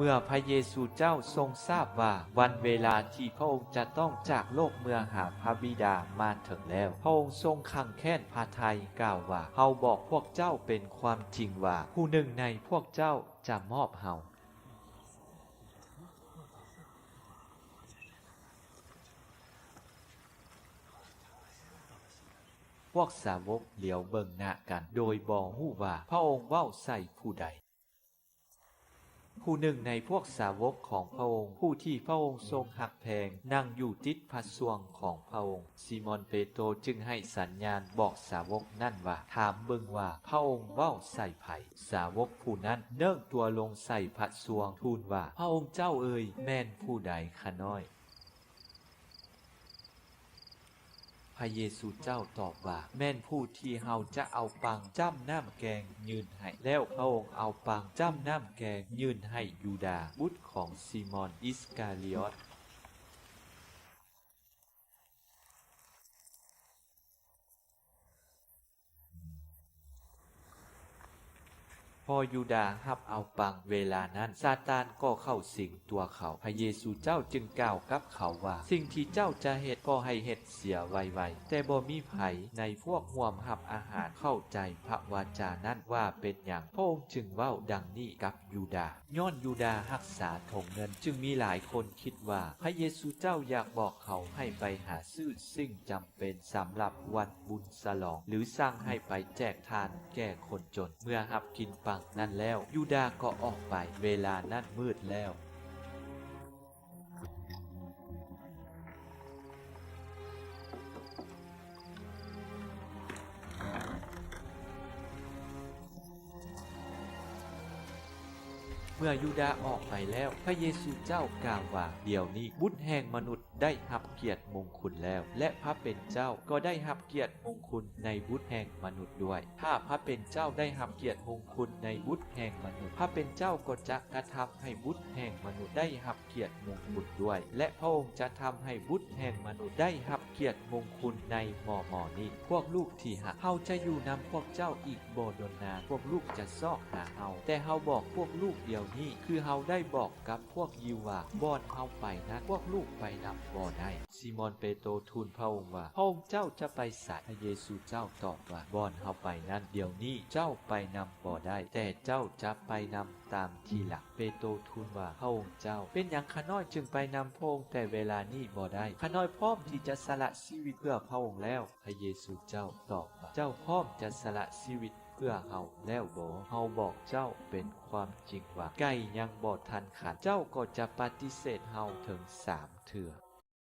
ເມື່ອພະເຢຊູເຈົ້າຊົງຊາບວ່າວັນເວລາທີ່ພະອົງຈະຕ້ອງຈາກໂລກເມືອຫາພະບິດາມາເຖິງແລ້ວ, ພະອົງຊົງຄັງແຄ້ນພະໄທ, ກ່າວວ່າ, ເຮົາບອກພວກເຈົ້າເປັນຄວາມຈິງວ່າ, ຜູ້ໜຶ່ງໃນພວກເຈົ້າຈະມອບເຮົາ. ພວກສາວົກຫຼຽວເບິ່ງໜ້າກັນໂດຍບໍ່ຮູ້ວ່າພະອົງເວົ້າໃສ່ຜູ້ໃດ. ຜູ້ໜຶ່ງໃນພວກສາວົກຂອງພະອົງ, ຜູ້ທີ່ພະອົງຊົງຮັກແພງ, ນັ່ງຢູ່ຕິດພະຊວງຂອງພະອົງ. ຊີມອນເປໂຕຈຶ່ງໃຫ້ສັນຍານບອກສາວົກນັ້ນວ່າ, ຖາມເບິ່ງວ່າພະອົງເວົ້າໃສ່ໃຜ. ສາວົກຜູ້ນັ້ນເນີກຕົວລົງໃສ່ພະຊວງ, ທູນວ່າ, ພະອົງເຈົ້າເອີຍ, ແມ່ນຜູ້ໃດຂ້ານ້ອຍ? ພະເຢຊູເຈົ້າຕອບວ່າ, ແມ່ນຜູ້ທີ່ເຮົາຈະເອົາປັງຈ້ຳນ້ຳແກງຍື່ນໃຫ້. ແລ້ວພະອົງເອົາປັງຈ້ຳນ້ຳແກງຍື່ນໃຫ້ຢູດາ, ບຸດຂອງຊີມອນອິດສະກາຣິອອດ. ພໍຢູດາຮັບເອົາປັງເວລານັ້ນ, ຊາຕານກໍເຂົ້າສິງຕົວເຂົາ. ພະເຢຊູເຈົ້າຈຶ່ງກ່າວກັບເຂົາວ່າ, ສິ່ງທີ່ເຈົ້າຈະເຮັດກໍໃຫ້ເຮັດເສຍໄວໆ. ແຕ່ບໍ່ມີໃຜໃນພວກຮ່ວມຮັບອາຫານເຂົ້າໃຈພະວາຈານັ້ນວ່າເປັນຫຍັງ. ພະອົງຈຶ່ງເວົ້າດັ່ງນີ້ກັບຢູດາ. ຍ້ອນຢູດາຮັກສາຖົງເງິນ, ຈຶ່ງມີຫຼາຍຄົນຄິດວ່າພະເຢຊູເຈົ້າຢາກບອກເຂົາໃຫ້ໄປຫາຊື້ສິ່ງຈຳເປັນສຳລັບວັນບຸນສະຫຼອງ ຫຼື ສັ່ງໃຫ້ໄປແຈກທານແກ່ຄົນຈົນ. ເມື່ອຮັບກິນປັງນັ້ນແລ້ວ, ຢູດາກໍອອກໄປ. ເວລານັ້ນມືດແລ້ວ. ເມື່ອຢູດາອອກໄປແລ້ວ, ພະເຢຊູເຈົ້າກ່າວວ່າ, ດຽວນີ້ບຸດແຫ່ງມະນຸດໄດ້ຮັບກຽດມຸງຄຸນແລ້ວ, ແລະ ພະເປັນເຈົ້າກໍໄດ້ຮັບກຽດມຸງຄຸນໃນບຸດແຫ່ງມະນຸດດ້ວຍ. ຖ້າພະເປັນເຈົ້າໄດ້ຮັບກຽດມຸງຄຸນໃນບຸດແຫ່ງມະນຸດ, ພະເປັນເຈົ້າກໍຈະກະທຳໃຫ້ບຸດແຫ່ງມະນຸດໄດ້ຮັບ ກຽດມຸງຄຸນດ້ວຍ ແລະ ພະອົງຈະທຳໃຫ້ບຸດແຫ່ງມະນຸດໄດ້ຮັບກຽດມຸງຄຸນໃນມໍ່ໆນີ້. ພວກລູກທີ່ຮັກ, ເຮົາຈະຢູ່ນຳພວກເຈົ້າອີກບໍ່ດົນນານ. ພວກລູກຈະຊອກຫາເຮົາ, ແຕ່ເຮົາບອກພວກລູກດຽວນີ້, ຄືເຮົາໄດ້ບອກກັບພວກຢິວວ່າ, ບ່ອນເຮົາໄປນັ້ນ, ພວກລູກໄປນຳບໍ່ໄດ້. ຊີມອນເປໂຕທູນພະອົງວ່າ, ພະອົງເຈົ້າຈະໄປໃສ? ພະເຢຊູເຈົ້າຕອບວ່າ, ບ່ອນເຮົາໄປນັ້ນ, ດຽວນີ້ເຈົ້າໄປນຳບໍ່ໄດ້, ແຕ່ເຈົ້າຈະໄປນຳ ຕາມທີຫຼັງ. ເປໂຕທູນວ່າ, ພະອົງເຈົ້າ, ເປັນຫຍັງຂ້ານ້ອຍຈຶ່ງໄປນຳພະອົງແຕ່ເວລານີ້ບໍ່ໄດ້? ຂ້ານ້ອຍພ້ອມທີ່ຈະສະຫຼະຊີວິດເພື່ອພະອົງແລ້ວ. ພະເຢຊູເຈົ້າຕອບວ່າ, ເຈົ້າພ້ອມຈະສະຫຼະຊີວິດເພື່ອເຮົາແລ້ວບໍ? ເຮົາບອກເຈົ້າເປັນຄວາມຈິງວ່າ, ໄກ່ຍັງບໍ່ທັນຂັນ, ເຈົ້າກໍຈະປະຕິເສດເຮົາເຖິງສາມເທື່ອ.